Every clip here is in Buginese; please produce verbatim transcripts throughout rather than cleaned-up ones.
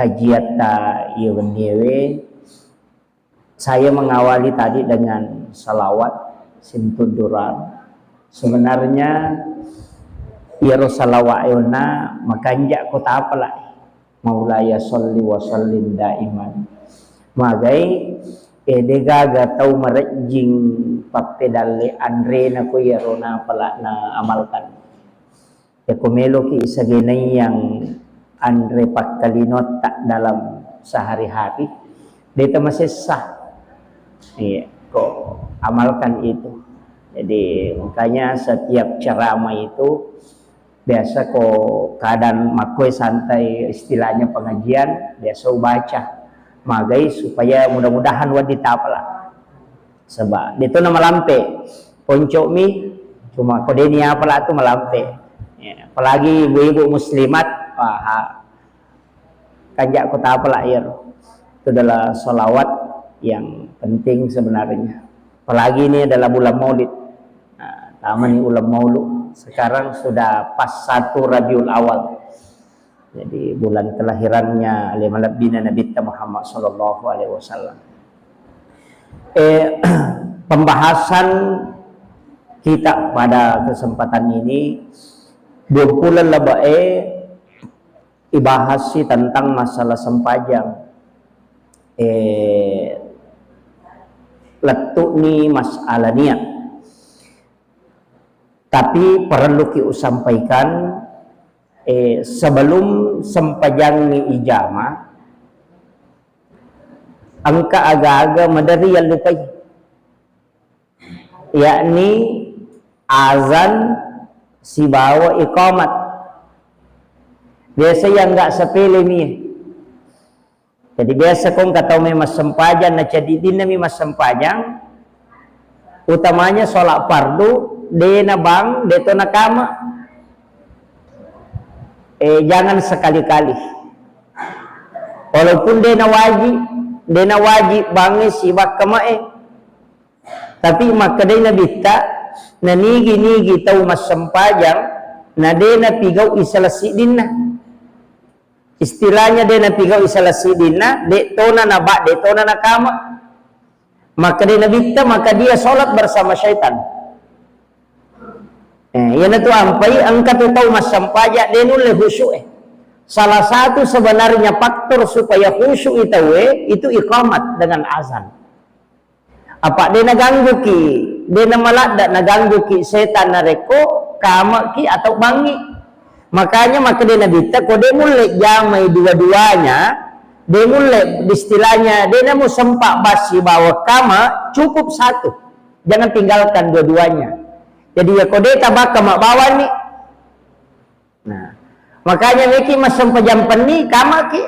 Kajiatta iya wenniewe, saya mengawali tadi dengan salawat, sintuduran. Sebenarnya iyaro salawat eonna makanja ko tapala. Maulaya sholli wa sallim daiman. Magai, eh, de gaga tau marejjing pappedalle anrena ko iyaro napala na amalkan. Yako meloki sagenai yang anre pakkalinotta dalam sehari-hari, de tamasessa. Iya, ko amalkan itu. Jadi makanya setiap ceramah itu biasa ko keadaan makkoe santai, istilahnya pengajian, biasa ubaca magai supaya mudah-mudahan wedding tapala. Sebab de to na malampe. Ponco'mi, cuma ko de ni apala tu malampe. Ya, apalagi ibu-ibu muslimat, wah, kanja ko tapala iyaro. Itu adalah salawat yang penting sebenarnya. Apalagi ini adalah bulan Maulid. Nah, tamani bulan Maulud. Sekarang sudah pas satu Rabiul Awal. Jadi bulan kelahirannya ale malebbina Nabitta Muhammad sallallahu alaihi wasallam. Eh, pembahasan kita pada kesempatan ini, dua puluh lebih ibahasi tentang masalah sempajang. Eh, lettu'ni masalah niat. Tapi perluki usampaikan, eh, sebelum sempajangnge ijama, engka aga-aga maderri yallupai, yakni azan sibawa iqamat. Biasa yang nggak sepele mi. Jadi biasa ko engka tau mai massempajang, na ceddiddinna mi massempajang, utamanya sholat fardu, de na bang, de to na kama. Eh, jangan sekali-kali. Walaupun de na wajib, de na wajib bangngi sibawa kamae. Tapi makkedai Nabitta, na nigi-nigi tau massempajang, na de na pigau isala siddinna. Istilahnya de na pigau isala siddinna, de tona na ba, de tona na kama. Makkedai Nabitta, maka dia sholat bersama syaitan. Eh, iyanatu ampai engka tu tau massempajang de nulle khusyuk e. Salah satu sebenarnya faktor supaya khusyuk i tauwe itu iqamat dengan azan. Apa de nagangguki, de namaladda nagangguki setan narekko kamaki atau bangngi. Makanya makkeda Nabitta, ko de mulle jamai dua-duanya, de mulle istilahnya de namu sempa bassi bawa kama, cukup satu. Jangan tinggalkan dua-duanya. Jadi ya ko de tabakka mabbawani. Nah, makanya meki massempajang penni kamaki.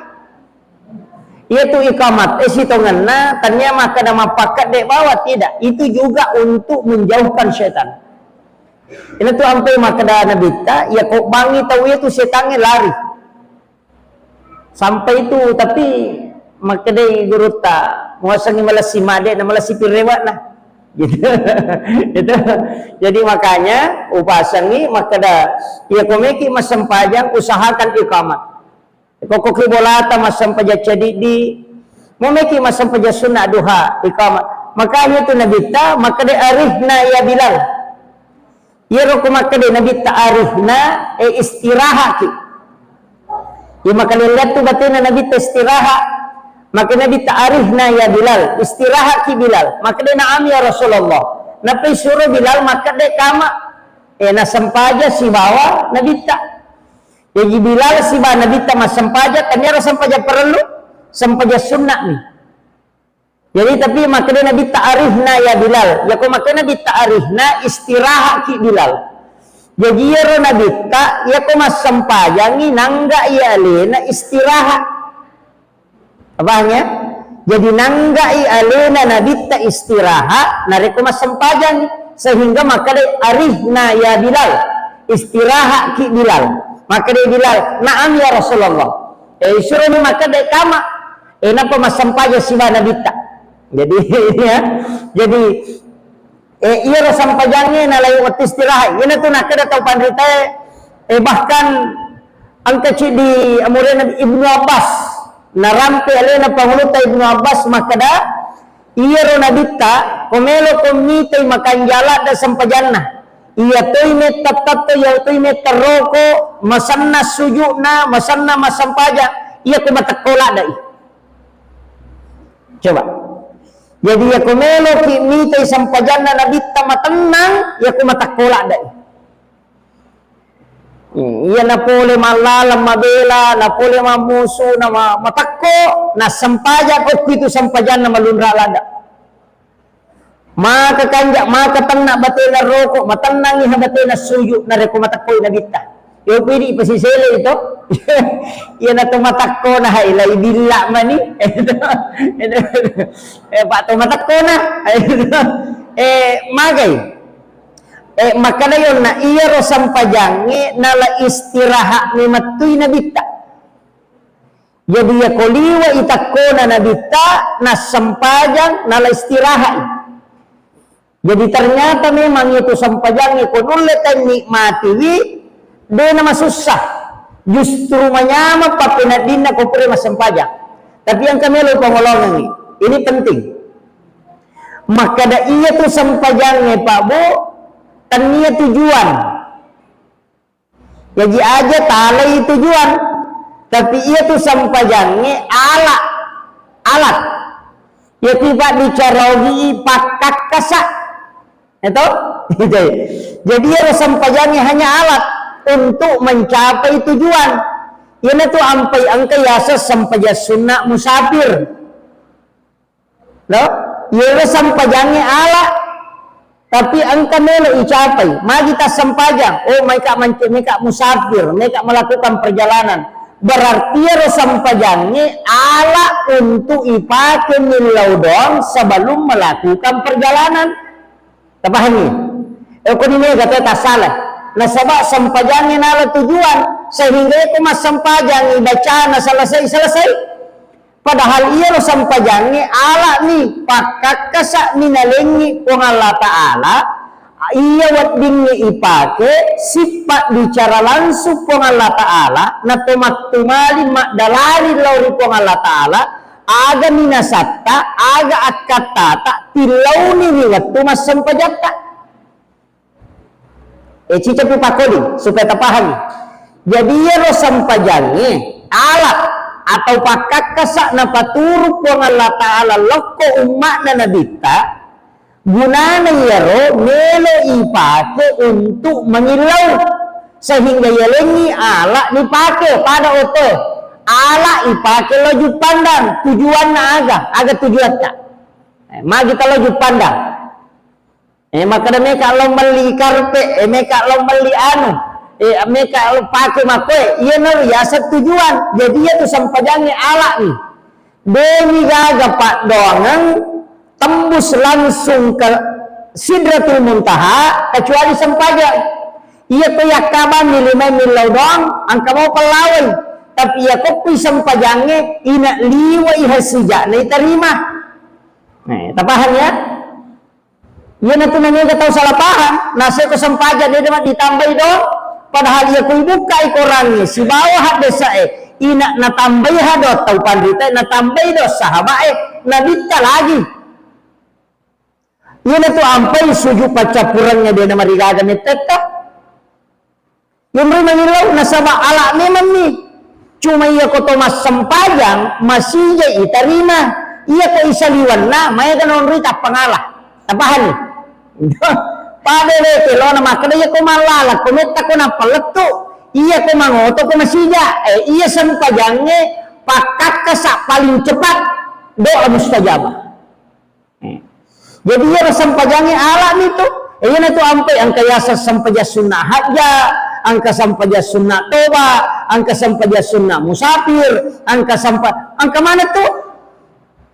Iyatu iqamat, eh, sitongenna, tania makkeda mappakkedde bawa, tidak. Itu juga untuk menjauhkan setan. Ina tu ampai makkeda Nabitta, ya ko bangngi tau itu setangnge lari. Sampai itu, tapi makkedai gurutta, muasengi malessi made na malessi pirewakna. Gitu. Itu. Jadi makanya upasengi makkeda, ya ko meki massempajang usahakan iqamat. Kokkoki bolata massempajang cadiddi, momeki massempajang sunna duha, iqamah. Makanya itu Nabitta makkeda, "Arihna ya Bilal." Iyaro ko makkeda Nabitta arihna, eh, istirahaki. Iya makalelleang tu batena Nabitta istiraha. Maka Nabitta arihna ya Bilal, istirahaki Bilal. Makkeda, "Na'am ya Rasulullah." Napai suro Bilal makkeda kama, eh, nasempaja sibawa Nabitta. Jaji Bilal siba Nabitta massempajang, kan iyaro sempajang parellu, sempajang sunna'mi. Jadi tapi makkeda Nabitta arihna ya Bilal. Yako makkeda Nabitta arihna, istirahaki Bilal. Jaji iyaro Nabitta, yako massempajangi nangga iya alena istirahat. Paham ya? Jadi nanggai alena Nabitta istirahat, narekko massempajang, sehingga makkeda arihna ya Bilal, istirahaki Bilal. Makkeda Bilal, "Na'am ya Rasulullah." Eh, suroni makkeda kama. Eh, nappa massempajang siba Nabitta. Jadi, ya, jadi Eh, iyaro sempajangnge nalai wettu istirahat. Iyanatu nakkeda tau panritae, eh, bahkan engka ciddi amurena Ibnu Abbas. Narampe alena Pangulutta Ibnu Abbas makkeda, iyaro Nabitta, ko meloko mitai makanja ladde sempajanna. Iya toi metta tatto, iya toi metta roko, masenna sujukna, masenna massempajang, iya ko matekko ladde i. Coba. Jadi, iya ko meloki mitai sempajanna Nabitta matennang, iya ko matekko ladde i. Hmm, iya napole mallaleng mabela, napole mammusu, na ma-, matekko, nassempajang okki tu sempajanna malunra ladde. Maka kanja, maka tenna batena roko, matennangi ha batena suju, narekko matekkoi Nabitta. Yo pidi pasisele itu. Iya na to matekko na hai lai billa mani. Eh, Pak to matekko na. Eh, magai. Eh, makkeda yonna iyaro sempajangnge nala istirahat memettui Nabitta. Jadi, iya ko liwe i takkona Nabitta, nassempajang, nala istirahat i. Jadi, ternyata memang itu sempajangnge ko nulle tennikmatiwi, de namasussa. Justru manyameng pappeneddinna ko pura massempajang. Tapi engka melo pangolongengngi. Ini penting. Makkeda iya tu sempajangnge, Pak Bu, tennia tujuan. Jaji aja talai tujuan, tapi iya tu sempajangnge ala, alat. Iya tu pabbicara ogi pakkakkasa. Eto? Jadi, iyaro sempajangnge hanya alat untuk mencapai tujuan. Iyana tu ampai engka yaseng sempajang sunna musafir. Lo, iyaro sempajangnge ala, tapi engka melo icapai. Magi tassempajang, oh, maika mance-, maika musafir, maika melakukan perjalanan. Berarti iyaro sempajangnge ala untuk ipake millau doang sebelum melakukan perjalanan. Tapahangi? Eh, ko ni mega te tasala. Nasaba sempajangnge nala tujuan, sehingga iko massempajang ibacana selesai-selesai. Padahal iyaro sempajangnge ala'ni, pakkakkasa'ni nalengngi Puang Allah Ta'ala, iya weddingnge ipake sippa bicara langsung Puang Allah Ta'ala, nato mattumali maddalari lao ri Puang Allah Ta'ala, aga minasatta, aga akkattata, tillauni ri wettu massempajatta. Eh, ciceng pi pakkoding supaya tapahangi. Jadi, iyaro sempajangnge alat atau pakkakkasa napaturu Puang Allah Ta'ala lokko umma'na Nabitta, gunana iyaro melo ipake untuk mangillau, sehingga yalengngi ala nipake pada otoe. Ala ipake lo juppandang, tujuanna aga? Aga tujuatta? Eh, magi talo juppandang? Eh, makkeda meka lao melli karpe, eh, meka lao melli anu, eh, meka lao pake makkoe, iyanaro yaseng tujuan. Jadi, iyatu sempajangnge ala'ni. Demi gaga paddoangeng tembus langsung ke Sidratul Muntaha, kecuali sempajang. Iya ko yakkabanni limae millau doang, engka mau pellawai. Tapi iya ko kui sempajangnge, ina liwai hasija'na itarima. Nah, tapahang ya? Iyanatu namega tau salah paham, naseko sempajang de' ditambai do, padahal iya ku ibukkai korangnge sibawa haddesa'e, ina natambai ha do tau panritae, natambai do sahaba'e, nabitta lagi. Iyanatu ampai sujud paccappurengnge de' namarigaga mettetta. Yonroi mangillau nasaba ala memang mi. Cuma iya ko to massempajang, masija itarima. Iya ko isaliwenna, maega nonroi tappangala. Tapahani? Pada leke lona makkeda iya ko mallala, ko metta ko nappalettu. Iya ko mangoto ko masija. Eh, iya sempajangnge pakkakkasa paling cepat doa mustajabah. Hmm. Jadi, iyaro sempajangnge ala'ni tu. Eh, iyanatu ampai engka yaseng sempajang sunna hajja, engka sempajang sunna toba, engka sempajang sunna musafir, engka sempa-, engka mana tu?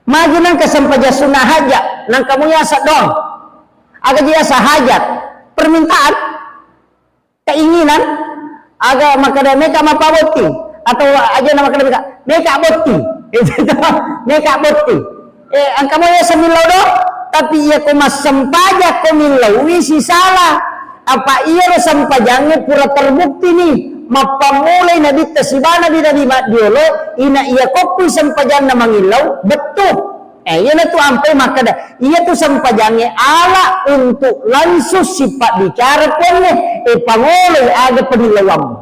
Magi nengka sempajang sunna hajja, nengka mu yaseng doang. Aga ji yaseng hajat? Permintaan. Keinginan, aga makkeda meka mappabotti, atau aja na makkeda meka, meka botti. Meka botti. Eh, engka mo yaseng millau do, tapi iya ko massempajang ko millaui sisala. Apa iyaro sempajangnge pura terbukti ni, Mappammulai nabitta siba nabi-nabi maddiolo, ina iya kokkui sempajanna mangillau, bettu. Eh, iyanatu ampai makkeda, iyatu sempajangnge ala untuk langsung sipabbicara Puangnge, eh, pangoloi aga pangillauammu.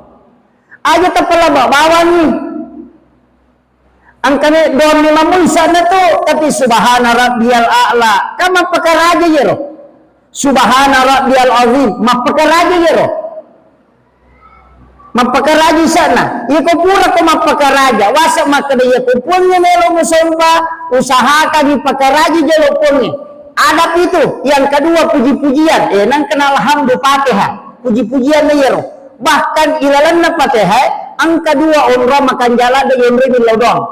Aja tapalaba bawangngi. Engkami doang memang muisa'na tu, tapi subhana rabbiyal a'la, kan mappakaraja iyaro. Subhana rabbiyal azim, mappakaraja iyaro. Mappakaraja isa'na. Iyako pura ko mappakaraja, wasa makkeda iyako Puangnge melo musompa, usahakan ipakaraja jolo Puangnge. Adab itu. Yang kedua, puji-pujian. Eh, nang kena alhamdu Fatihah. Puji-pujian na iyaro. Bahkan ilalenna Fatihah, engka dua onrong makanjala de yonroi millau doang.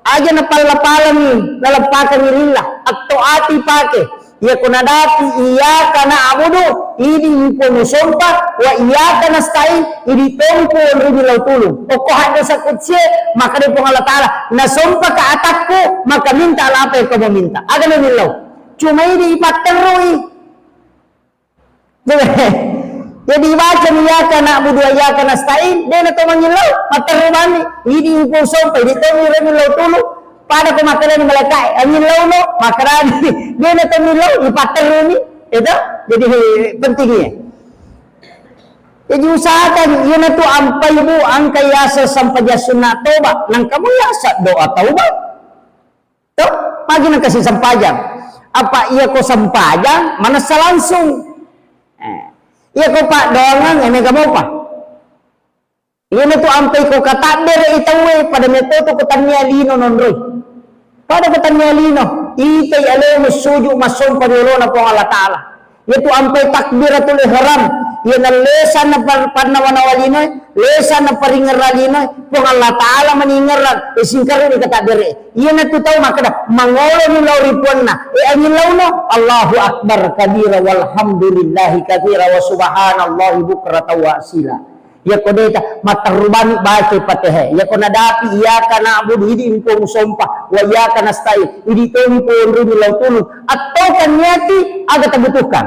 Aja napalla-pallangi, naleppakengngi lillah, atto ati pake. Iyako nadapi iyyaka na'budu, idi ipo musompa, wa iyyaka nasta'in, idi tompo onroi millau tulung. Okko hadda sakutsie, maka de Puang Allah Ta'ala, nasompaka atakku, maka minta apa yang kamu minta. Aga na millau. Cuma idi ipatterrui. Jadi, baca iyyaka na'budu wa iyyaka nasta'in, dena to mangillau, matterru bani, idi ipo sompa, idi to mi remi lau tulu, pada ko makkedani malaikae, angillau no, makkedani, dena to millau, ipatterru mi, itu, jadi pentingnya. Jadi usahakan, iyanatu ampai bu, engka yaseng sempajang sunna toba, nang kamu yaseng doa taubat. To, magi nakasi sempajang. Apa iya ko sempajang, manessa langsung. Eh, iya ko paddoangeng, eh, mega mopa. Iyanatu ampai ko katabbere i tauwe, pada metto tu ko tannia lino nonroi. Pada ko tannia lino, itai alemu suju massompa ri olona Puang Allah Ta'ala. Iyatu ampai takbiratul ihram, iya nallesanna par-, pannawa-nawa linoe, lesanna paringerra linoe, Puang Allah Ta'ala maningerrang, e, singkaruni katabbere. Iyanatu tau makkeda, mangolo ni lao ri puanna, e, angillauno, Allahu Akbar kabira walhamdulillahi kabira wa subhanallahi bukratan wa asila. Iyako deta, matterru bani baca Fatihah. Iyako nadapi, iyyaka na'budu, idi engko musompa, wa iyyaka nasta'in, idi to mi ponrimi lao tulung. Attokan niati aga tabutuhkan.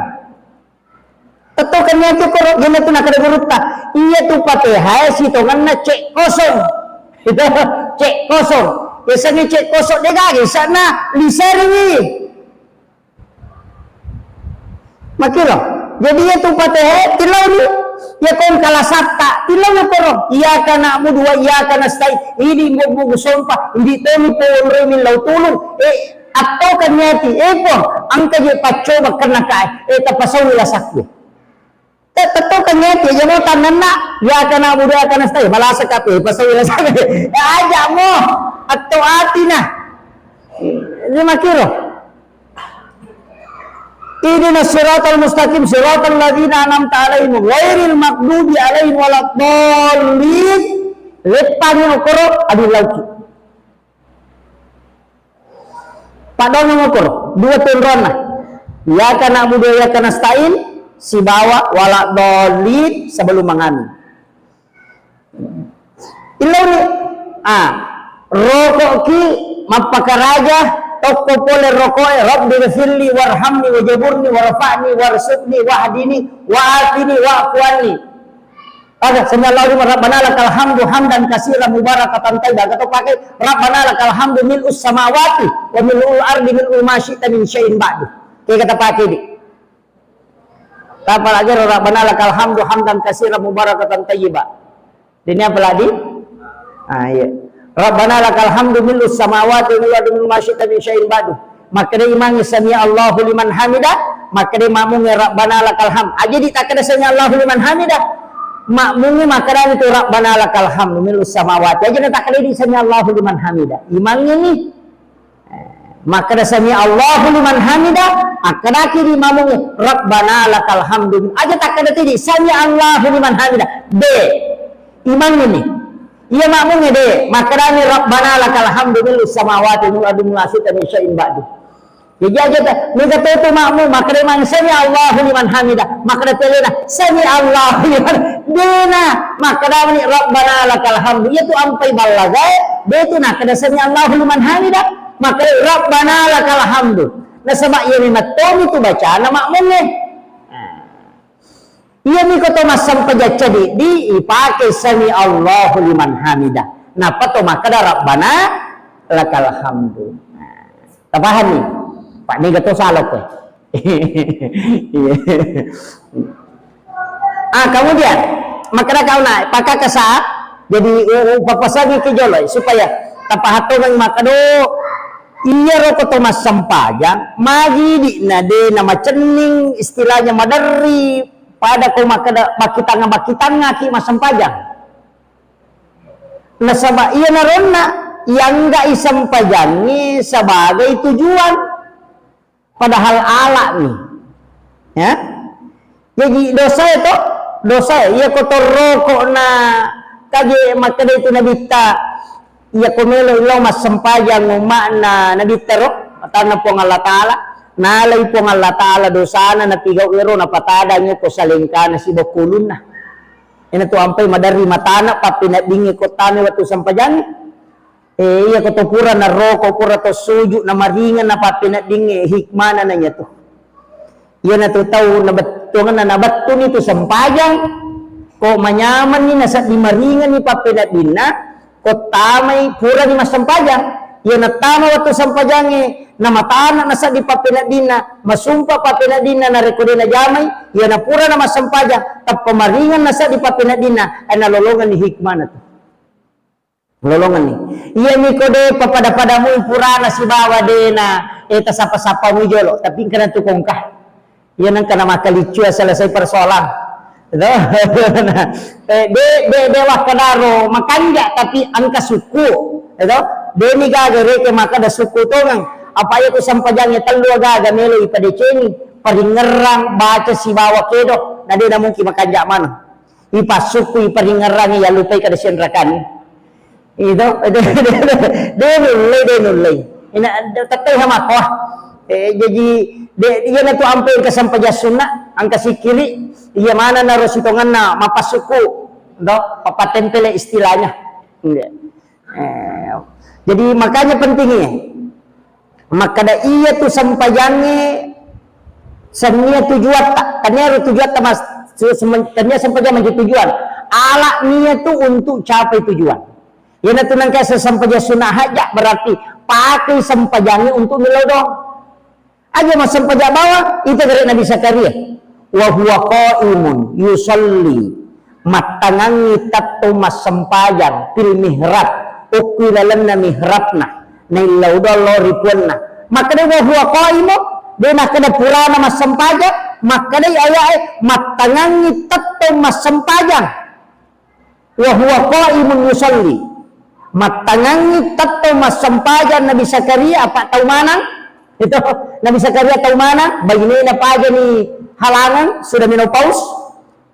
Attokan niati koro, iyanatu nakkeda gurutta. Iyatu Fatihah sitongenna cek kosong. Cek kosong. Biasanya cek kosong de gaga isana liseriwi. Makiro. Jadi iyatu Fatihah, tilauni. Iya kong kalasatta, tilauni koro. Iyyaka na'budu wa iyyaka nasta'in. Idi mbobu sompa, idi tomi ponroi millau tulung. Eh, attokan niati. Eh, Puang, engka je paccoba kenna kae. Eh, tapasauni lasakku. Te-, tettokan niati. Aja mau tanenna. Iyyaka na'budu wa iyyaka nasta'in. Malasa kape, pasauni lasakku. Eh, aja mo. Atto atina. Ini makiro. Ihdinas siratal mustaqim, siratal ladzina an'amta 'alaihim, ghairil maghdubi 'alaihim waladdallin. Leppangi okoro, adillauki. Paddoangeng okoro, dua tenronna. Iyyaka na'budu wa iyyaka nasta'in, sibawa waladdallin sebelum mangamin. Illauni, ah, roko'ki mappakaraja, tokko pole roko'e, Rabbi ghfirli warhamni wajaburni warfa'ni warzuqni wahdini wa'afini wa'fu anni. Ada, sami Allahu liman, Rabbana lakal hamdu hamdan katsiran mubarakatan thayyiban. Atau pakai, Rabbana lakal hamdu mil'us samawati wa mil'ul ardi mil'u ma syi'ta min syai'in ba'du. Kayak kata pakai di. Tapalagi ro, Rabbana lakal hamdu hamdan katsiran mubarakatan thayyiba. Dini apa lagi? Ah, iya. Rabbana lakal hamdu mil'us samawati wa mil'u ma syi'ta min syai'in ba'du. Makkeda imangnge sami Allahu liman hamida, makkeda makmungnge Rabbana lakal hamd. Aja di takkeda sami Allahu liman hamida. Makmungnge makkeda itu Rabbana lakal hamdu mil'us samawati. Aja na takkeda di sami Allahu liman hamida. Imangnge ni. Makkeda sami Allahu liman hamida, akkedaki ri makmungnge, Rabbana lakal hamdu. Aja takkeda tidi, sami Allahu liman hamida. De. Imangnge ni. Iya makmungnge de. Makkedani Rabbana lakal hamdu mil'us samawati wa mil'u ardi mil'u ma syi'ta min syai'in ba'du. Jadi aja ta, mega toto makmung, makkeda imang sami Allahu liman hamida. Makkeda telena, sami Allahu liman. Dena, makkedani Rabbana lakal hamdu. Iyatu ampai ballagae, de tu nakkeda sami Allahu liman hamida. Makkeda, Rabbana lakal hamdu. Nasaba iya memang tomi tu bacana makmungnge. Nah. Iyami ko to massempajang ceddi, ipake sami Allahu liman hamida. Nappa to makkeda, "Rabbana lakal hamdu." Nah, tapahanni? Pak, mega to salo kowe. Iya. Ah, kemudian, makkeda kauna, pakakasa, jadi u-, u-, papasangi ke jolo, supaya tapahattongang makkeda, iyaro ko to massempajang, magi di'na de na macenning istilahnya maderri, pada ko makkeda bakkitangnga-, bakkitangngaki massempajang. Nasaba iyanaronna iangga'i sempajangnge sebagai tujuan, padahal ala'ni. Ya. Jadi dosa itu, dosa iya ko torroko na kaje makkeda itu nabitta, iya ko melo lao massempajang umma'na nabitta ro, matanna Puang Allah Ta'ala, nalai Puang Allah Ta'ala dosana napigau ero napatadang ko salengkana sibawa kulunna. Ina tu ampai maderri matana pappeneddingnge ko tame wettu sempajangnge. Eh, iya ko to pura naroko, pura to suju, namaringeng na pappeneddingnge, hikmana nanya tu. Iyana tu tau nabettuanna nabettuni tu sempajang, ko manyamanni nasedding maringenni pappeneddinna, ko tamai purani massempajang. Iyana tama wettu sempajangnge, namatana nasedding pappeneddinna, masumpa pappeneddinna narekko de najamai, iyana purana massempajang, tappa maringeng nasedding pappeneddinna, eh, nalolongenni hikmana tu. Lolongenni. Iyami ko de papada-pada mui purana sibawa dena, eh, tasappa-sappa mui jolo, tapi engka na tu kongka. Iya nengka na makkaliccu selesai persoalan. Gitu. Eh, de, de, de wakkedaro makanja, tapi engka sukku. Gitu. De ni gaga reke makkeda sukku tongeng. Apa iya ku sempajangnge tellu gaga melo ipadecengi, paringerrang, baca sibawa kedo. Na de na mungkin makanja maneng. Ipassukku, iparingerrangi, yallupai kada sianrakanni. Itu, de nullei, de nullei. Ina, tettai hamakko. Eh, jadi, de, iyana tu ampe engka sempajang sunna, engka sikiri, iya mana naro sitonganna mapassukku, do, papatempele istilahnya. Iya. Eh, jadi makanya pentingnya. Makkeda iya tu sempajangnge sennia tujuatta, tania ro tujuatta mas-, se-, sem-, tania sempajang mancaji tujuan. Ala nia tu untuk capai tujuan. Iyana tu nengka sempajang sunna hajja, berarti pakai sempajangnge untuk millau doang. Aja massempajang bawang, itu gare Nabi Zakaria. Wa huwa qaimun yusalli, mattangangngi tettong massempajang, fil mihrab, okko lalenna mihrabna, naillau doang lao ri puanna. Makkeda wa huwa qaimun, de nakkeda purana massempajang, makkedai ayae mattangangngi tettong massempajang. Wa huwa qaimun yusalli. Mattangangngi tettong massempajang Nabi Zakaria, apa tau manang? Itu Nabi Zakaria tau manang, bainena pajani halangang, sudah menopause,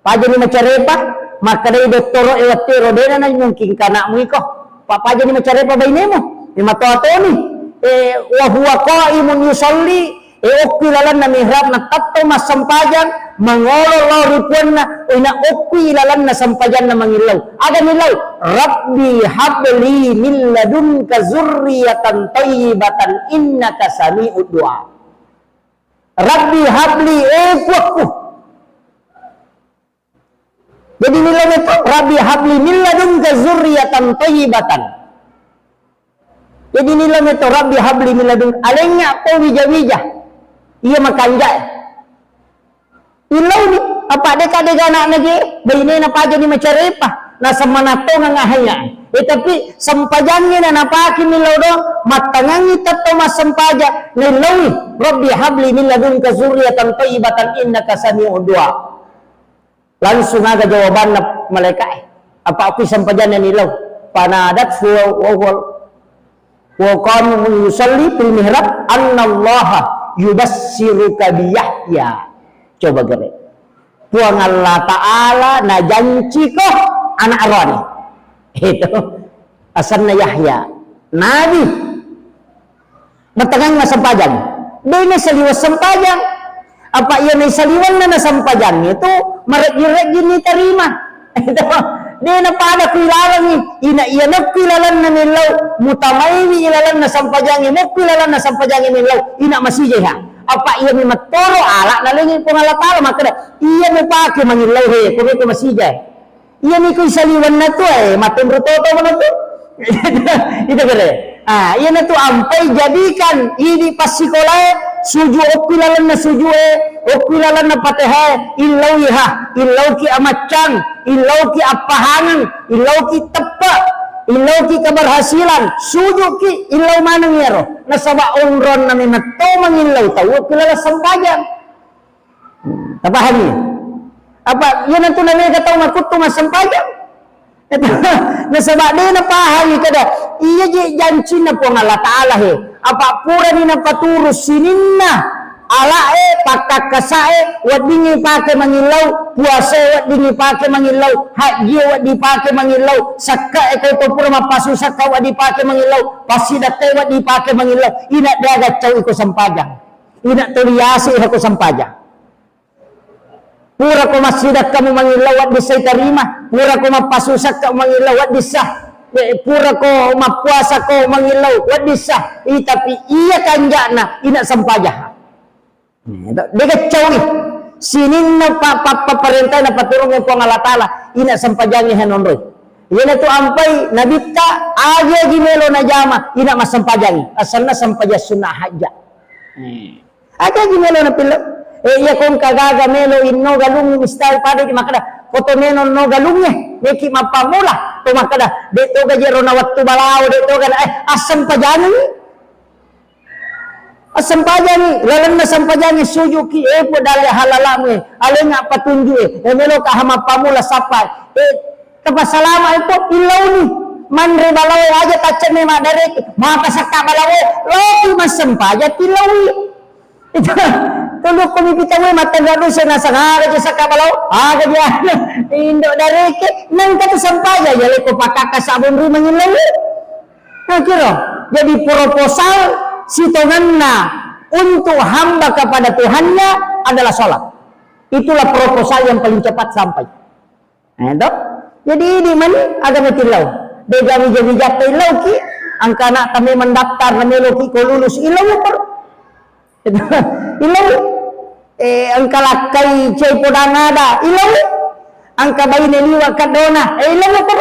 pajani macarepa, makkedai dottoro e wettero dena na mungkin kanakmu iko. Pa-, pajani macarepa bainemu, mematoa toni. Eh, wa huwa qaimun yusalli, E, okki lalenna mihrabna tettong massempajang, mangolo lao ri puanna, ina okki lalenna sempajanna mangillau. Aga millau? Rabbi habli min ladunka zurriyatan thayyibatan innaka sami'ud du'a. Rabbi habli, e Puakku. Jadi millau meto, Rabbi habli min ladunka zurriyatan thayyibatan. Jadi millau meto, Rabbi habli min ladun, alengnga ko wija-wija. Iya makanjae. Illauni, apa deka dega anakna je, bainena pajani macarepa, nasemmanattongang ahaya. Eh, tapi sempajangnge na napake millau do, mattangangngi tettong massempajang, naillaui, Rabbi habli min ladunka zurriyatan thayyibatan innaka sami'ud du'a. Langsung aga jawabanna malaika'e. Apa aku sempajanna nillau. Fanadat huwa, wa huwa, wa qama yusalli fil mihrab, annallaha yubassiruka bi Yahya. Coba gere. Puang Allah Ta'ala najanciko anak roani. Itu. Asanna Yahya. Nabi. Mattangangnga sempajang. De na saliweng sempajang. Apa iya na saliwenna na sempajang itu marejji-rejji ni tarima. Itu. De na pada ku ilalengi. Ina iya nakku ilalenna millau. Mutamaiwi ilalenna sempajang, mukku ilalenna sempajang millau. Ina masijai ha. Apa iya mi mattoro ala nalengi Puang Allah Taala makkeda, iya mi pake mangillau he, ko meko masija. Iya mi ku isaliwanna tu, eh, matunru toto mana tu. Itu kere. Ah, iya na tu ampai jadikan idi passikolae suju okki lalenna sujue, okki lalenna Fatihah, illau iha, illau ki amaccang, illau ki appahangeng, illau ki teppe, illau ki keberhasilan, suju ki illau maneng iyaro. Nasaba onronna memang to mangillau tau okki laleng sempajang. Hmm, tapahami? Apa iya nantu namega tau makuttu massempajang? Nasaba de napahangi kada iya je jancinna Puang Allah Taala he. Apa purani napaturu sininna alae, pakkakkasae, weddingngi pake mangillau, puasae weddingngi pake mangillau, hajjie wedding pake mangillau, sakkae ko to pura mappasu sakka wedding pake mangillau, passidakkae wedding pake mangillau, ina de gaccau iko sempajang. Ina to riase iko sempajang. Pura ko massidakkamu mangillau wedding sa itarima, pura ko mappasusakka mangillau wedding sa, eh, pura ko mappuasa ko mangillau wedding sa, i, tapi iya kanja'na ina sempajang. Dega cawi sininna pa-, pa-, pa-, parentana paturungnge Puang Allah Taala, ina sempajangnge hanonroi. Iyana tu ampai nabitta, agi-agi melo najama, ina massempajangngi. Asanna sempajang sunnah hajja. Hmm. Aja ji melo napillau. Eh, iya ko engka gaga melo inno galung mistai pada di makkeda, ko to melo no galungnge, meki mappammula, to makkeda, de to gaji rona wettu balao, de to gana, eh, assempajangi. Assempajangi, lalenna sempajangi sujuki, eh, po dalle halalamu, eh, alenga patunju, eh, eh, melo ka ha mappammula sappa, eh, tapassalama itu illauni. Manre balao aja taccenne maddareki, maka sakka balao, loki massempajang tillaui. Itu, tulukku mi pitau e, mattenra dosa nasang, aga je sakka balao, aga je anu, indo dareke, nengka tu sempajang, ya leko pakakka sabun rumah ngillau. Nah, kira. Jadi proposal sitonganna untuk hamba kepada Tuhannya adalah sholat. Itulah proposal yang paling cepat sampai. Eh, to? Jadi idi mani aga metillau. De gawi-gawi jatta illauki, angka anakta memang daftar na meloki ko lulus, illau ko. Illau. Eh, angka lakkai cai podang ada, illau. Angka baine liwa kaddona, eh, illau ko.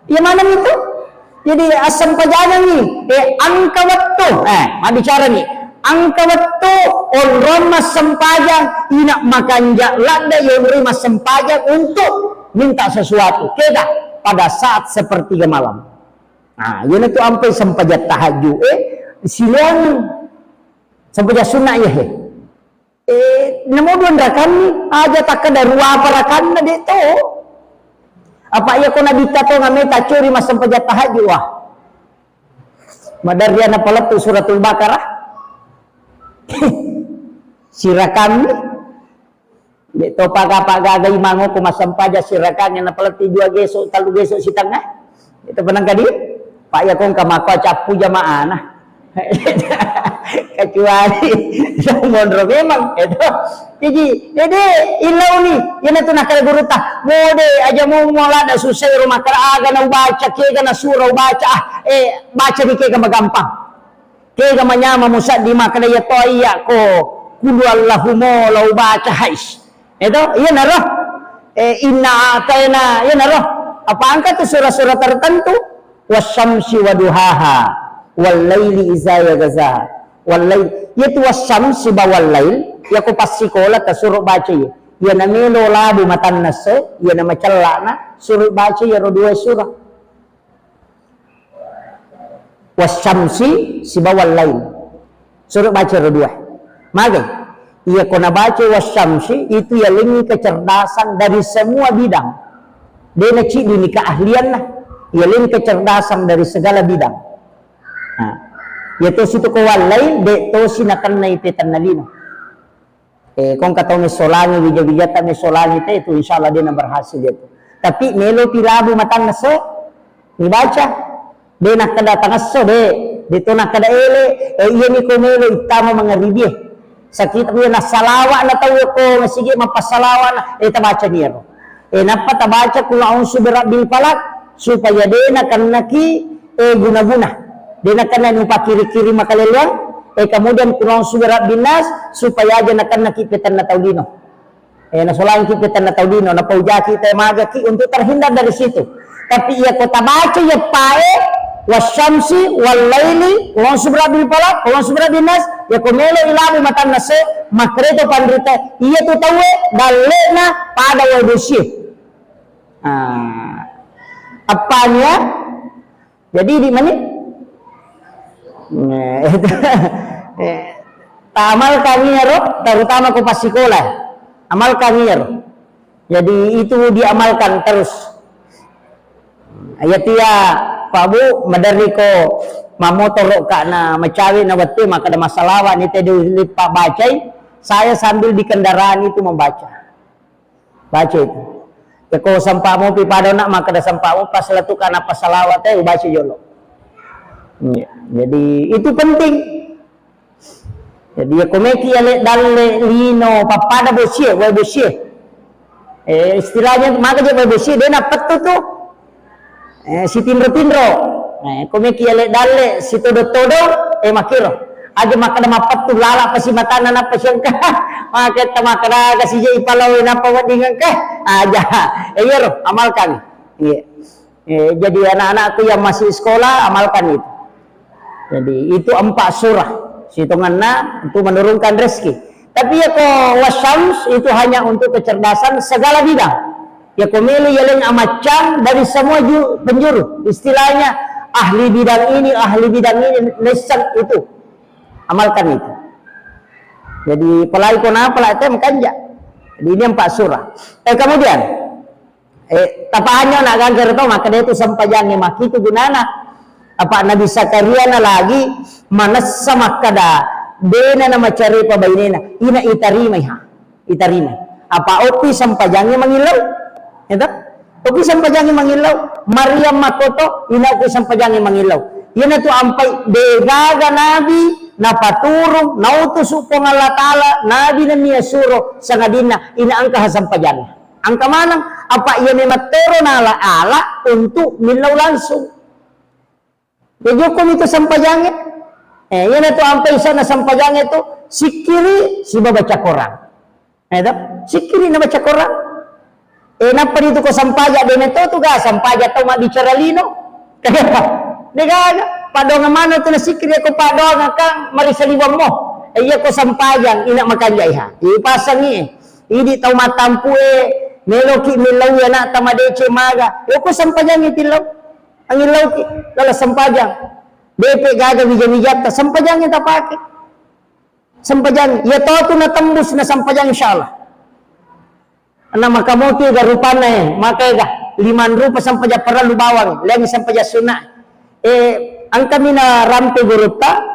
Iya maneng itu? Jadi assempajangengngi, eh, angka wettu, eh, mabbicarani, angka wettu onrong massempajang, ina makanja ladde yonroi massempajang untuk minta sesuatu. Kega pada saat sepertiga malam. Nah, iyana tu ampai sempajang tahajud, eh, siloang sempajang sunnah iya he. Eh, namo dua rakanni, aja takkeda ruapa rakanna, de to. Apa iya ko nabitta to ngame tacuri massempajang tahajud, wah. Madarri ana palettu suratul Baqarah. Sirakanni. De to paga-paga imang ko massempajang sirakanni na palettu dua geso, tellu geso sitengah. Itu penang kadi, Pak ya kong kamako cappu jamaana. Kecuali yang monro memang itu. Jadi, jadi illauni, iyana tu nakkeda gurutta, mode aja mu mola da susah rumah kara aga na ubaca, kega na sura ubaca, ah, eh, baca di kega magampang. Kega manyama musaddi makkeda iya to iya ko kulu Allahu mola ubaca hais. Itu, iya naro. Eh, inna a'taina, iya naro. Apa angka tu sura-sura tertentu? Wasyamsi waduhaha, wallaili iza yaghsha. Wallail, iya tu wasyamsi ba wallail, iya ko passikola tasuro baca iya. Iya na melo labu matanna se, iya na macellana, suro baca iya ro dua surah. Wasyamsi sibawa lain. Suruh baca ro dua. Mage. Iya ko nabaca wasyamsi itu yalengngi kecerdasan dari semua bidang. De naciddi ni keahlianna. Yalengngi kecerdasan dari segala bidang. Nah, iya tosi tu ko wallain, de tosi nakennai petanna lino. Eh, kongka tau messolangi, wija-wijatta messolangi te itu, insya Allah de na berhasil itu. Tapi melo pi labu matanna se, nibaca. De nakkeda tangesso, de. De to nakkeda ele, eh, iya ni ko melo ittama mangaribie. Sakita iya nassalawa na tau ko masigi mappassalawa'na, eh, tabaca ni ero. Eh, nappa tabaca kul a'udzu birabbil falaq, supaya de nakennaki, eh, guna-guna. De nakenna nupakiri-kiri makaleleang, Eh, kemudian qul a'udzu birabbinas, supaya aja nakennaki petenna tau lino. Eh, nasolangki petenna tau lino, napaujaki te magaki untuk terhindar dari situ. Tapi iya ko tabaca iya pae, wasyamsi, wallaili, qul a'udzu birabbil falaq, qul a'udzu birabbin nas, iya ko melo ilabu matanna se, makreto panrita, iya tu tauwe, dallena pada wae bosie. Ah, appania? Jadi di mani? Eh, eh, ta amalkan iyaro, terutama ko passikola. Amalkan iyaro. Jadi itu diamalkan terus. Iya tia, Pak Bu, maderri ko mamotoro ka na macawe na wette, maka ada masalah ni tadi lipat bacai. Saya sambil di kendaraan itu membaca. Baca itu. Ya, ko sempa mopi pada nak, maka ada sempa mopi pas letukan apa salawat, eh, baca jolo. Iya. Jadi, itu penting. Jadi, ya, komeki ya le dalle lino, pappada bosie, wae bosie. Eh, istilahnya, maka je wae bosie, dia nak petu tuh. Eh, sitinro-tinro. Eh, ko meki ale dalle, sitodo-todo, eh, makkiro. Aja makkeda mappettu lala pasi matanna nappa siengka. Maketta makkeda aga sije ipalao nappa wedding engka. Aja. Eh, iyaro, amalkan. Iya. Eh, jadi anak-anakku yang masih sekolah, amalkan itu. Jadi itu empat surah. Sitonganna untuk menurunkan rezeki. Tapi ya ko wasyams itu hanya untuk kecerdasan segala bidang. Ya ko melo yaleng amaccang dari semua ju-, penjuru. Istilahnya ahli bidang ini, ahli bidang ini, nessang itu. Amalkan itu. Jadi pelai ko napa la tem kanja. Jadi ini empat surah. Eh, kemudian Eh, tapahannya nak gangkar to, makkeda itu sempajangnge makkitu gunana. Apa Nabi Zakaria na lagi manessa makkeda, dena na macarepa bainena, ina itarimai ha, itarimai. Apa opi sempajangnge mangillau? Itu? Opi sempajangnge mangillau. Maryam makkoto, ina opi sempajangnge mangillau. Ina tu ampai degaga Nabi napaturung, nautusu Puang Allah Ta'ala, Nabi nennia suro, sangadinna, ina engka ha sempajangnge. Engka maneng, apa iya memang tero nala ala untuk millau langsung. Ya jokkomi tu sempajangnge. Eh, iyana tu ampai sana sempajangnge tu sikkiri siba baca Quran. Eh, to? Sikkiri na baca Quran. Eh, nappa di tu ko sempaja de meto tu ga sempaja tau mabbicara lino. Degaga. Padonga mana tu na sikkiri ko padonga kan mari saliwammo. Eh, iya ko sempajang ina makanja iha. Ipasangi. Idi tau matampu e, meloki millau anakta madeceng maga. Yoko sempajangngi tillau. Angillauki lala sempajang. Depe gaga wija-wijatta, sempajangngi tapake. Sempajang, iya to tu natembus na sempajang insyaallah. Na makamoki ga rupanna e, maka ega lima rupa sempajang parellu bawang, lain sempajang sunna. Eh, engkami na rampe gurutta,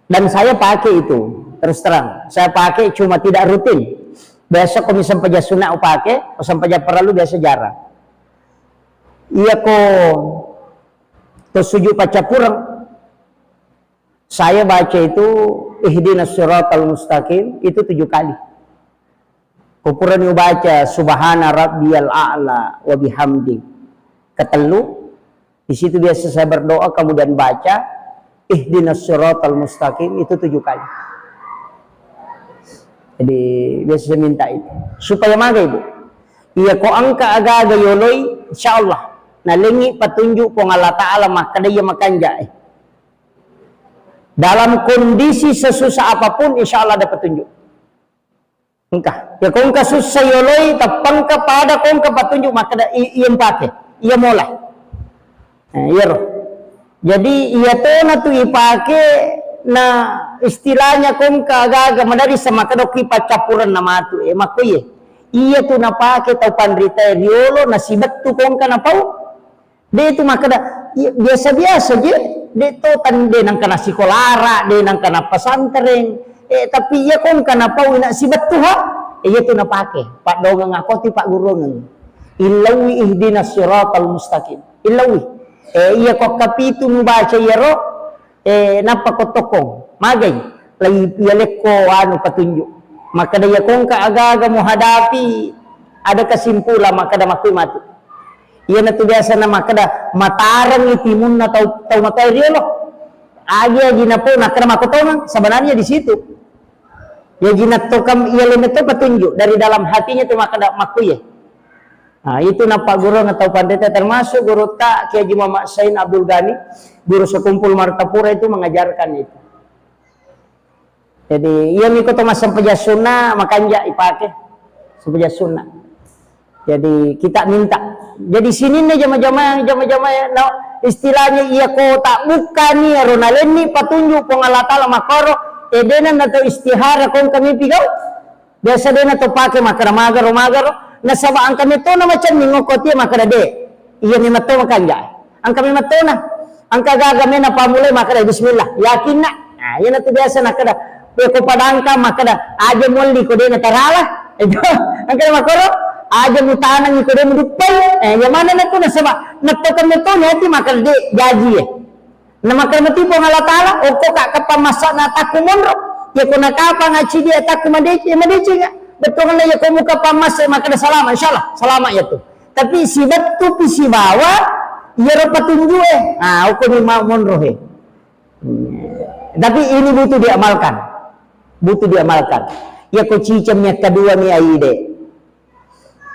Dan saya pakai itu, terus terang. Saya pakai cuma tidak rutin. Biasa ko mi sempajang sunna upake, ko sempajang parellu biasa jarang. Iya ko to sujud paccappureng, saya baca itu ihdinas siratal mustaqim itu tujuh kali. Ko purani ubaca subhana rabbiyal a'la wa bihamdi ketellu, di situ biasa saya berdoa, kemudian baca ihdinas siratal mustaqim itu tujuh kali. Jadi biasa saya minta itu supaya maga ibu. Iya ko engka aga-aga yoloi, insyaallah nalengi petunjuk Puang Allah Ta'ala makkeda iya makanja e. Dalam kondisi sesusah apapun, insyaallah ada petunjuk. Engka. Ya ko engka sussa yoloi, tappengka pada ko engka patunjuk makkeda i-, iya mpake, iya mola. Eh, iyaro. Jadi iya tona tu ipake na istilahnya ko engka aga-aga madari samakkeda ki paccappurenna matu. Eh, makko iye. Iya tu napake tau panrita riolo nasibettu ko engka napau. De tu makkeda, iya, biasa-biasa je, de to tan-, de nangka nasikolara, de nangka nappasantereng. Eh, tapi iya ko engka napau ina sibettu ha, eh, iya tu napake. Paddongeng akoti paggurungeng. Illaui ihdinas siratal mustaqim. Illaui. Eh, iya ko kapitu mubaca iyaro, Eh, nappa ko tokkong, magai, lai yalekko anu patunjuk. Makkeda iya ko engka aga-aga muhadapi, ada kesimpulan makkeda makkui matu. Iyana tu biasa na makkeda, matareng timunna tau, tau matoa riolo. Agi-agi napo nakkeda makkotongeng, sebenarnya di situ. Ya jinattokam iya lena to petunjuk dari dalam hatinya tu makkeda makkuye. Nah, itu nappa guru tau pandeta termasuk guru ta Kiai Haji Muhammad Sain Abdul Ghani, guru sekumpul Martapura itu mengajarkan itu. Jadi, iya miko to massempajang sunna, makanja ipake sempajang sunna. Jadi, kita minta. Jadi, sininna jama-jama, jama-jama, no, istilahnya iya ko tak buka ni ro nalenni patunjuk Puang Allah Taala makoro, edena nato istihara kong kami pigau. Biasa dena to pake makkeda magaro, magaro. Nasaba angka metona macenning okko tie makkeda de. Iya ni metto makanja. Angka memettona. Angka gaga mena pamulai makkeda bismillah. Yakinna. Nah, iya natu biasa nakkeda. Ko padangka makkeda aja molli ko dena tarala. Itu angka makoro aja mutanangi ko dena muduppai. Eh, yang mana natu nasaba netto kan metto ni ati makkeda de jaji ya. Namakkeda mati Puang Allah Taala, okko ka kapang massana takku monro. Ya ko nakapang acidi takku madeceng, ya madeceng ya. Betul kan ya ko muka pammasse makkeda salama, insyaallah salama ya tu. Tapi si bettu pi sibawa, iya ro patunju eh. Ah, okko ni mau monro he. Hmm. Tapi ini butuh diamalkan. Butuh diamalkan. Ya ko ciceng yang kedua ni aide.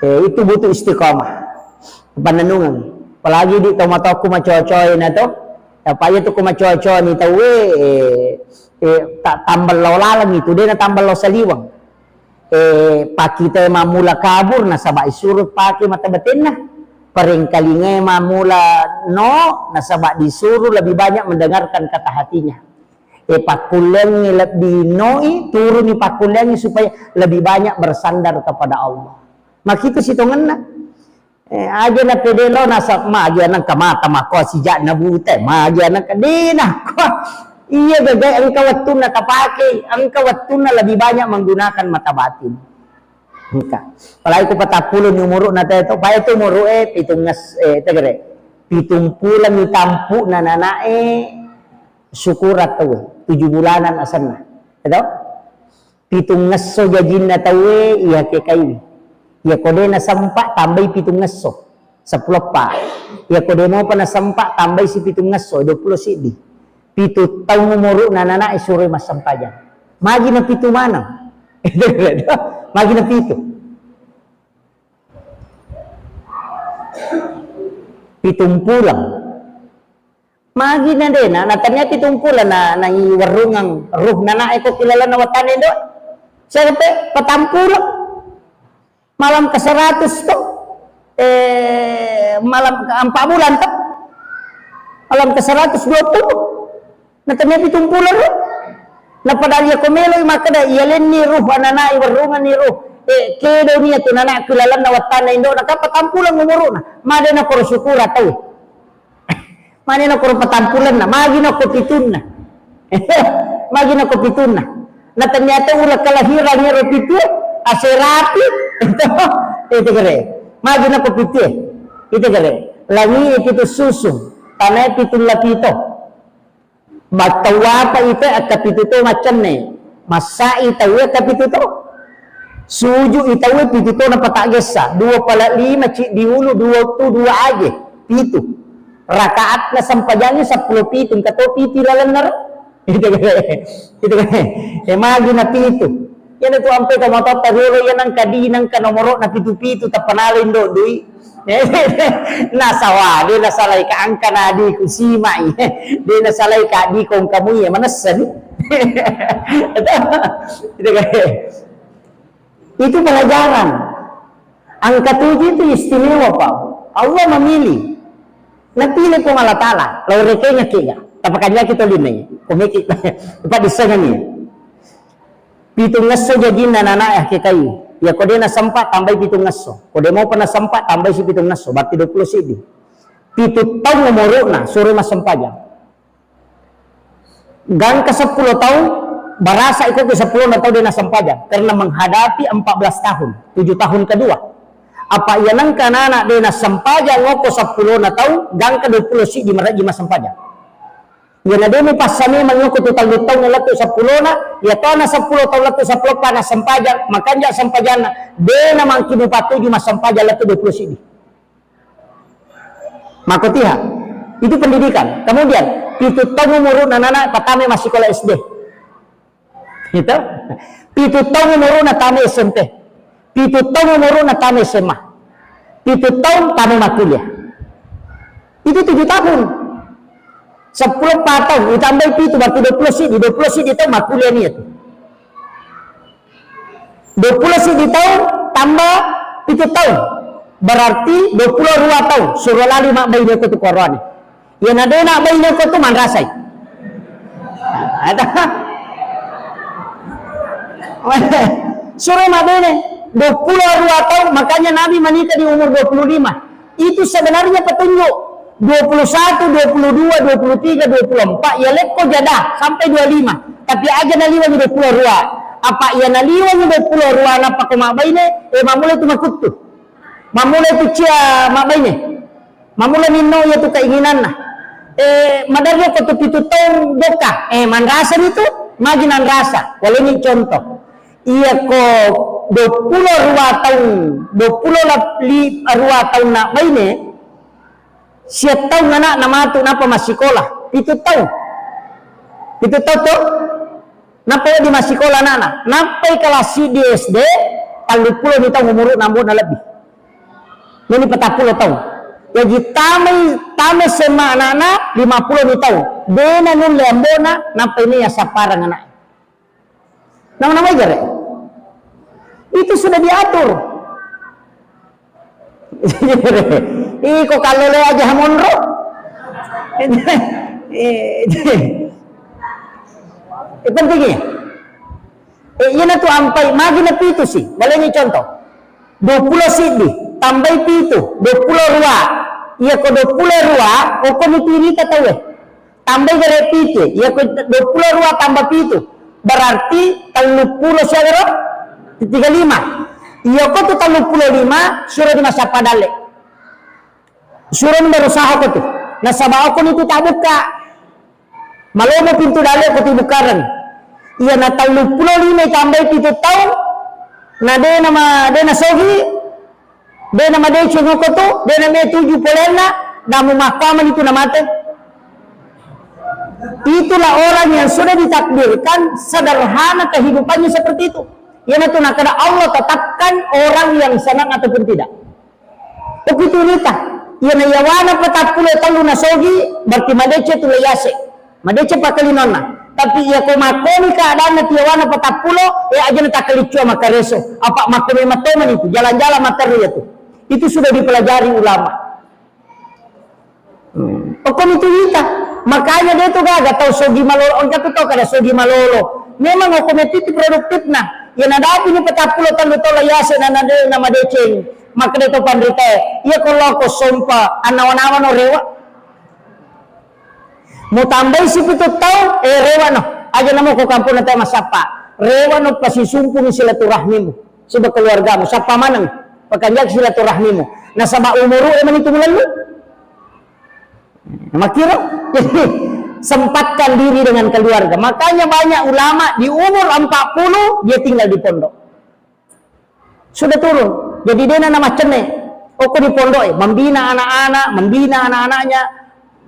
Eh, itu butuh istiqomah. Pannennungeng. Apalagi di tomatoku macocoe na to. Apa iya tu ku macocoe ni tauwe, eh, eh, ta-, tambello laleng itu, dena tambello saliweng. Eh, pakita mamula kabur nasaba isuru pake mata batinna. Parengkalinga mamula no nasaba disuruh lebih banyak mendengarkan kata hatinya. Eh, pakkulleangngi lebbi noi, turuni pakkulleangngi supaya lebih banyak bersandar kepada Allah. Makitu sitongenna. Eh, aja na pede lo nasab magi anang kamata mako sijak na bute, magi anang kadena. Iya gagai engka wettunna tapake, engka wettunna lebih banyak menggunakan mata batin. Engka. Apalagi ku patappulo ni umuru na teto, pae tu umuru eh pitung nges-, eh, tegere. Pitung pulang ni tampu na nanae syukuran tauwe, tujuh bulanan asenna. Eto? Pitungngesso jajinna tauwe iya ke kaiwi. Iya ko de nasempa tambai pitungngesso, seppulo eppa. Iya ko de mopa nasempa tambai si pitungngesso, dua puluh siddi. Pitu taung umuru'na nanae suroi massempajang. Magi na pitu maneng. Magi na pitu. Pitung pulang. Magi na dena, na tania pitung pulang na, na iwerrungang ruh nanae ko kilalanna wattana indo. Siaga pe, patang pulang. Malam ke seratus to. Eh, malam ke empat bulan to. Malam ke seratus dua puluh. Na tania pitung pulang ruh. Na padahal iya ko meloi makkeda, iya lenni ruh, ananae werrunganni ruh. Eh, kedo nia tu nanaku lalenna wattana indo, na kappa tampuleng umuruna. Made na koro syukura tau. Made na koro patampulenna, magi na ko pitunna. Magi na ko pitunna. Na ternyata ula kelahiran ero pitu, aserapi. Itu kere. Magi na ko pitu. Itu kere. Langi pitu susu, tanai pitu lapito. Battau apa ite akkapitu to maccenne. Massai tauwe akkapitu to. Suju i tauwe pitu to napataggessa. Dua pala lima ciddi ulu, dua tu, dua aje. Pitu. Rakaatna sempajangi seppulo pitu, engka to pitu lalenna ro. Itu kan. Itu kan. Eh, magi na pitu. Iyana tu ampe to mototta riolo iya nangka di, nangka nomoro na pitu-pitu tappa nala indo dui. Nasawa, de nasalai ka angka na adiku simai. De nasalai ka adiko engka muie manessa ni. Itu kan. Itu pelajaran. Angka tujuh itu istimewa, Pak. Allah memilih. Napilih Puang Allah Ta'ala. Lau rekengaki ga. Tapakanjaki to linai. Komeki. Pak disengani. Pitung ngesso jajinna nanae akkekai. Ya ko de nasempa tambai pitung ngesso. Ko de mopa nasempa tambai si pitung ngesso. Berarti dua puluh siddi. Pitu taung umuru'na, suro massempajang. Gangka seppulo taung, barasa iko ke seppulo na taung de nassempajang karena menghadapi empat belas tahun, tujuh tahun kedua. Apa iya nengka nana de nassempajang ngoko seppulo na taung, gangka dua puluh siddi marajji massempajang. Iya na de mupassa memang ngoko tu tellu taung lettu seppulo na, iya tona seppulo taung lettu seppulo pa nassempajang, makanja sempajanna, de na mangki mupatuju massempajang lettu dua puluh siddi. Makotiha. Itu pendidikan. Kemudian, Pitu taung umuru'na anak-anak, patama massikola S D. Gitu. Pitu taung umuru'na tama S M P. Pitu taung umuru'na tama S M A. Pitu taung tama makkuliah. Itu tujuh tahun. Seppulo empat taung, ditambahi pitu, berarti dua pulo siddi, dua pulo siddi taung makkuliah ni itu. Dua pulo siddi taung tambah pitu taung, berarti dua pulo dua taung, suro lali mabbaine ko tu koroane. Iya na de' nabbaine ko tu manrasai. Ada. Suro mabbaine, dua pulo dua taung, makanya Nabi menikah di umur dua puluh lima. Itu sebenarnya petunjuk. Dua puluh satu, dua puluh dua, dua puluh tiga, dua puluh empat, ya lekko jada sampai dua lima. Tapi aja naliwangi dua pulo dua. Apa iya naliwangi dua pulo dua nappa ko mabbaine, eh, mammulai tu makuttu. Mammulai tu cia mabbaine. Mammulai minno iya tu keinginanna. Eh, maderri ko tu pitu taung jokka. Eh, manrasa ni tu, magi nanrasa. Walengngi contoh. Iya ko dua pulo dua taung, dua pulo dua taung nabbaine, sia taung ana'na matu nappa massikola, pitu taung. Pitu taung to? Nappa wedding massikola ana'na. Nappai kelas siddi S D, telluppulo ni taung umuru'na, ambo'na lebbi. Meni patappulo taung. Jaji tamai, tama S M A ana'na, lima pulo ni taung. De' nanulle ambo'na, nappai ni yassappareng ana'e. Nama-nama jare. Itu sudah diatur. Iko kallolo aja monro. Eh, eh, pentingnya. Eh, iya na tu ampai, magi na pitu si. Walengngi contoh. Dua pulo siddi, tambai pitu, dua pulo dua. Iya ko dua pulo dua, okko ni tu irita tauwe. Tambai gare pitu, iya ko dua pulo dua tambah pitu, berarti telluppulo siagaro? Tiga lima. Iya ko tu telluppulo lima, suro ni massappa dalle. Suro ni berusaha ko tu. Nasaba okko ni tu tabukka. Malomo pintu dalle ko tu bukkareng. Iya na telluppulo lima tambai pitu taung, na de' nama, de' nasogi, de' namadeceng okko tu, de' name tuju polenna, namu makkamani tu namate. Itulah orang yang sudah ditakdirkan sederhana kehidupannya seperti itu. Iyanatu nakkeda Allah tetapkan orang yang senang ataupun tidak. Okko tu rita, iyana yawana patappulo tellu nasogi, berarti madeceng tu layase. Madeceng pakkalinonna. Tapi iya ko makkoni keadaanna tiyawana patappulo, eh, aja na takkaliccuang makkareso. Apa makko memang tomani tu, jalan-jalan matteru ya tu. Itu sudah dipelajari ulama. Hmm. Okko ni tu wita. Makanya de' tu gaga tau sogi malolo, engka tu tau kada sogi malolo. Memang okko metti tu produktifna. Iya nadapi ni patappulo tellu tau layase na, na, na madeceng. Makkeda to panrita, iya ko lao ko sompa, annawa-nawa no rewa. Mutambai sipitu tau, eh, rewa no. Aja namo ko kampung na tau massappa. Rewa no pasisumpungi silaturahmimu. Siba keluargamu, sappa maneng. Pakanjaki silaturahmimu. Nasaba umuru e mani tu mulallu. Makkiro, jadi sempatkan diri dengan keluarga. Makanya banyak ulama di umur empat puluh dia tinggal di pondok. Sudah turun. Jadi de' na namacenne. Okko di pondok e, membina anak-anak, membina anak-anaknya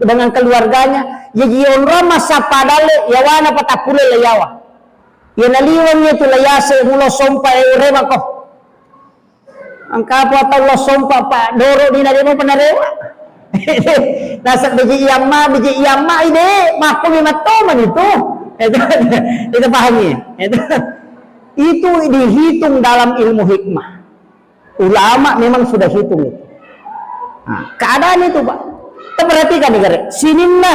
dengan keluarganya. Jadi onrong massappa dalle, yawana patappulo le yawa. Iya naliweng itu layase mulo sompa e uremako. Engka apa tau lo sompa pa doro ni na de' mo panarewa. Naseng biji iyamma, biji iyamma ide, makko memang tomani tu. Itu, itu pahami. Itu, itu dihitung dalam ilmu hikmah. Ulama memang sudah hitung itu. Nah, keadaan itu, Pak. Kita perhatikan nih, gare. Sininna,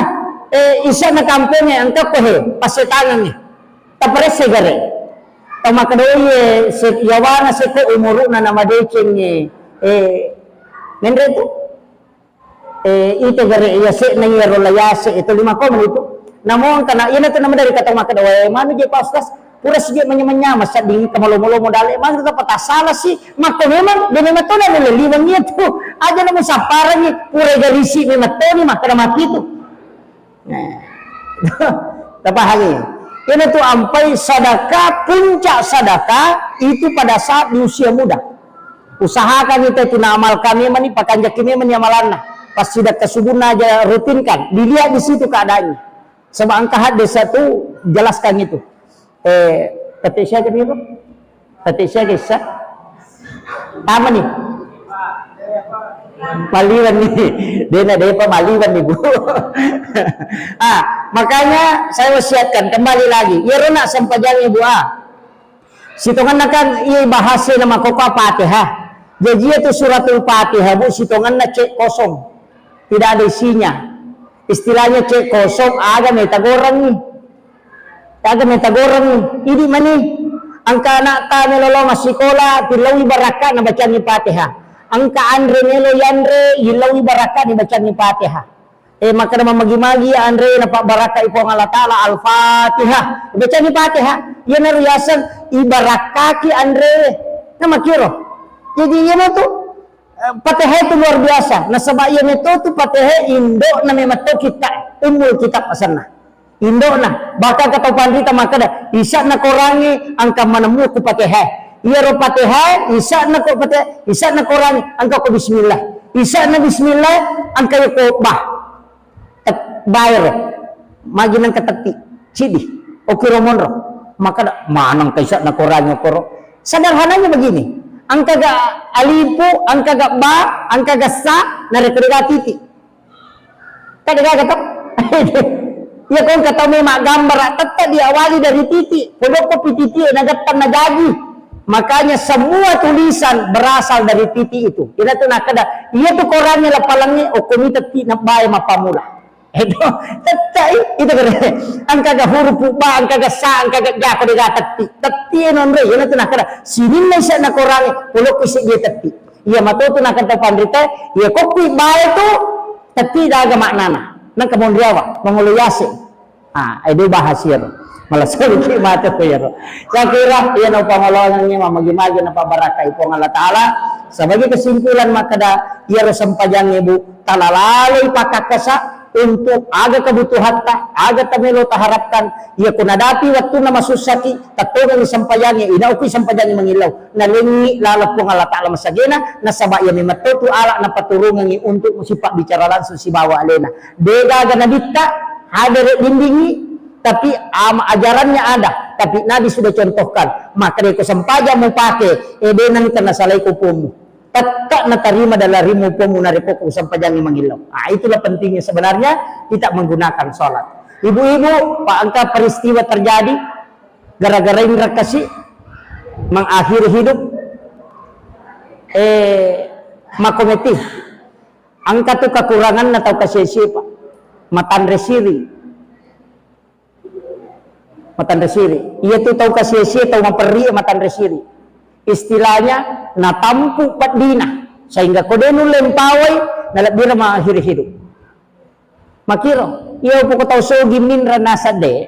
eh, isa na kampungnya, engka ko he, pasetangan nih. Taparesse gare. Tau makkeda, "Oh, iye, se-, yawana seko umuru'na namadeceng, eh, eh, menre tu? Eh, ite gare, iya se' na iya rolla yase itu lima komen itu." Namo engka na, iya na tu namadari kata makkeda, "Wae, manu je, Pak Ustaz, pura si je manya-manya, masadding kamalomo-lomo dale, manu tu patasala si, makko memang, de' memang tu na lele liwang iya tu. Aja namu sapparangi, pura garisi memang tu ni makkeda maki tu." Nah, tapahangi. Ini tu ampai sadaka, puncak sadaka itu pada saat di usia muda. Usahakan itu, itu na amal kami mani, pakanjaki memang ni amalanna. Pas sidakka subunna aja rutinkan, dilihat di situ keadaannya. Sebab engka hadis satu jelaskan itu. Eh, petik siaga itu? Petik siaga Isa? Apa nih? Maliwan nih. Dena depa maliwan nih, Bu. Ah, makanya saya wasiatkan kembali lagi. Iyaro nak sempajang Ibu, ah. Sitongenna kan iya bahasa nama koko Fatihah. Jadi itu suratul Fatihah, Bu, sitongenna cek kosong. Tidak ada isinya. Istilahnya cek kosong, aga meta goreng. Aga meta goreng. Idi mani. Engka anakta melo lao massikola, tilaui barakka na bacangi Fatihah. Engka anre melo yanre, ilaui barakka ni bacangi Fatihah. Eh, makkeda mamagi-magi anre napabbarakkai Puang Allah Ta'ala, Al-Fatihah. Bacangi Fatihah. Iyanaro yaseng ibarakkaki anre. Namakiro. Jadi iyana tu, eh, Fatihah itu luar biasa. Nasaba iyana tu, tu Fatihah indokna memang to kitta, Ummul Kitab asenna. Indokna, bahkan kata panrita makkeda, isakna korangi angka manemmu ku Fatihah. Iyaro Fatihah, isakna ko Fatihah, isakna korangi angka ko bismillah. Isakna bismillah, angka ko bah. Tet-, bayar. Magi nangka tetti, cidi. Okiro monro. Makkeda, maneng ka isakna korangi okoro. Sederhananya begini. Angka ga alifu, angka ga ba, angka ga sa, narekko dega titik. Kan degaga to? Iya, ko engka tau memang gambara, tetap diawali dari titik. Kodokko pi titik, nagettang najaji. Makanya semua tulisan berasal dari titik itu. Ina tu nakkeda, iya tu korangi lapalangi, okko mi tetti nabbae mappamula. Itu, tetap i-, itu kere. Angka ga huruf ba, angka ga sa, angka ga jako dega tetti. Tetti nonre, ina tu nakkeda, sininna isakna korangi, kodokko isi dia tetti. Iya matotu nakkeda panrita, iya kokkui bae tu, Tapi daga maknana, nengka monriawa, mangolo yase. Ah, edo bahas iyaro. Malah sedikit mate ko iyaro. Saya kira, iya na upangolongengnge, mamagi-magi na pabarakai Puang Allah Ta'ala. Sebagai kesimpulan, makkeda, iyaro sempajangnge, Bu, talalaloi pakakkasa untuk aga kebutuhatta, aga tamelo taharapkan, iya ko nadapi wattunna masussaki, tettongengngi sempajangnge, inaukui sempajangnge mangillau. Nalengngi laleng Puang Allah Ta'ala masagena, nasaba iya memetto tu ala napaturungengngi untuk sipabbicara langsung sibawa alena. Degaga nabitta, hadere dindingi, tapi ama-, ajarannya ada, tapi Nabi sudah contohkan. Maka deko sempajang mupake, eh, de nengka nasalai ko pommu. Tetap natarima dalam rimu pommu narekko ko sempajangngi mangillau. Ah, itulah pentingnya sebenarnya kita menggunakan sholat. Ibu-ibu, Pak, engka peristiwa terjadi, gara-gara inra kasi mengakhiri hidup, eh, makometi. Engka tu kekuranganna tau kasi-asi, Pak. Matanre siri. Matanre siri. Iya tu tau kasi-asi, tau maperri, matanre siri. Istilahnya, natampu peddina. Sehingga ko de nulle mpawai, nalebbira mengakhiri hidup. Makiro, iya poko tau sogi minra nasadde.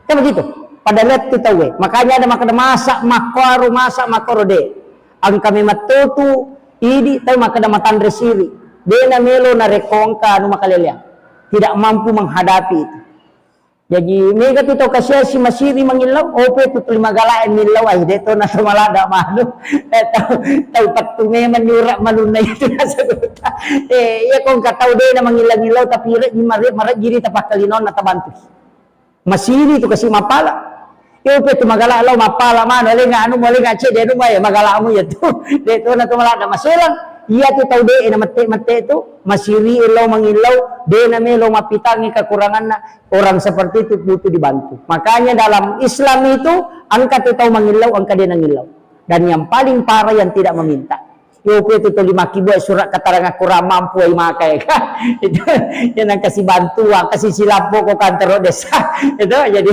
Kan begitu. Pada lettu tauwe. Makanya ada makkeda masa makkoro, masa makkoro de. Engka memetto tu idi tau makkeda matanre siri. De namelo narekko engka anu makaleleang. Tidak mampu menghadapi itu. Jadi mega tu tau kasiasi masiri mangillau, ope tu tuli magala e millau, ai de to na to malada manu. Eh, tau, tau pettu memang nyurak malunna itu nasabutta. Eh, iya ko engka tau de na mangillau-ngillau, tapi re-, mare-, marejjiri tapakkalinonna tabantu. Masiri tu kasi mapala. Iya, pe tu magala lao mapala manu, alenga anu, alenga cedde anu, ya magala mu ya tu. De to na tu malada maselang. Iya tu tau de na mette-mette tu, masiri lao mangillau, de na melo mapitangi kekuranganna. Orang seperti itu butuh dibantu. Makanya dalam Islam itu, engka tu tau mangillau, engka de nangillau. Dan yang paling parah yang tidak meminta. Yope tu tuli makkibua surat keterangan kurang mampu ai maka ya. Itu yang nang kasih bantuan, kasih silapo ko kantor desa. Itu jadi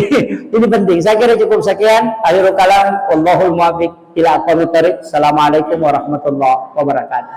ini penting. Saya kira cukup sekian. Akhirul kalam, wallahul muwaffiq ila aqwamit thariq. Assalamualaikum warahmatullahi wabarakatuh.